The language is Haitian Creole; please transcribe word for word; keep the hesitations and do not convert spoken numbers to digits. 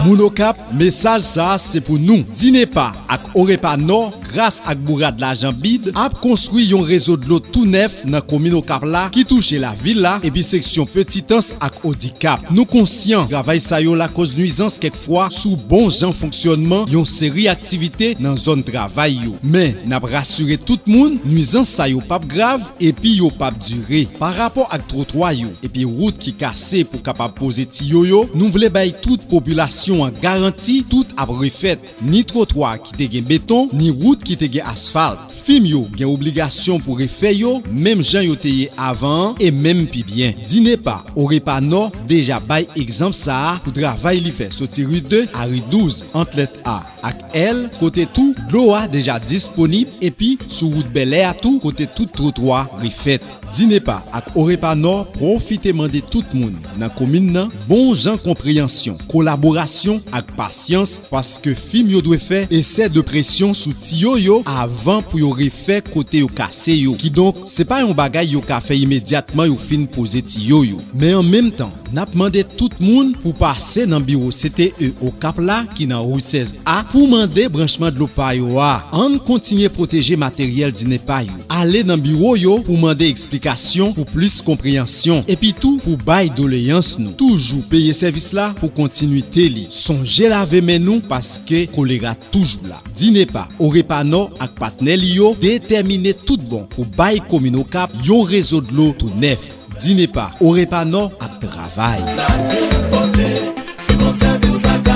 Moun Okap, mesaj sa a se pou nou. Dinepa ak Orepa Nò, gras ak bourad lajan bid, ap konstwi yon rezo dlo tou nèf nan komin Okap la ki touche lavil la epi seksyon Petitans ak Odikap. Nou konsyan travay sa yo lakòz nwizans kèkfwa sou bon jan fonksyònman yon seri aktivite nan zòn travay yo. Men, n ap rasire tout moun, nwizans sa yo p ap grav epi yo p ap dire. Pa rapò ak twotwa yo epi wout ki kase pou kapab poze tiyo yo, nou vle bay tout popilasyon an garanti tout ap refèt, ni twotwa ki te gen beton, ni wout ki te gen asfalt. Fim yo gen obligasyon pou refè yo menm jan yo te ye avan an e menm pi byen. Dinepa, Orepa Nò deja bay egzanp sa a pou travay li fè soti ri de a ri douz ant lèt A ak L, kote tou dlo a deja disponib, epi sou wout Bèlè a tou, kote tout twotwa refèt. Dinepa ak Orepa Nò pwofite mande tout moun nan komin nan bon jan konpreyansyon, kolaborasyon ak pasyans, paske fim yo dwe fè esè de presyon sou tiyo yo avan pou yo refè kote yo kase yo. Kidonk, se pa yon bagay yo ka fè imedyatman yo fin poze tiyo yo. Men an menm tan, n ap mande tout moun pou pase nan biwo C T E Okap la ki nan ri sèz A pou mande branchman dlo pa yo a. Ann kontinye pwoteje materyèl Dinepa yo. Ale nan biwo yo pou mande eksplikasyon pou plis konpreyansyon, epi tou pou bay doleyans nou. Toujou peye sèvis la pou kontinwite li. Sonje lave men nou paske kolera toujou la. Dinepa, Orepa Nò ak patnè li yo detèmine tout bon pou bay komin Okap yon rezo dlo tou nèf. Dinepa, Orepa Nò ap travay. Lavil pote bon sèvis lakay.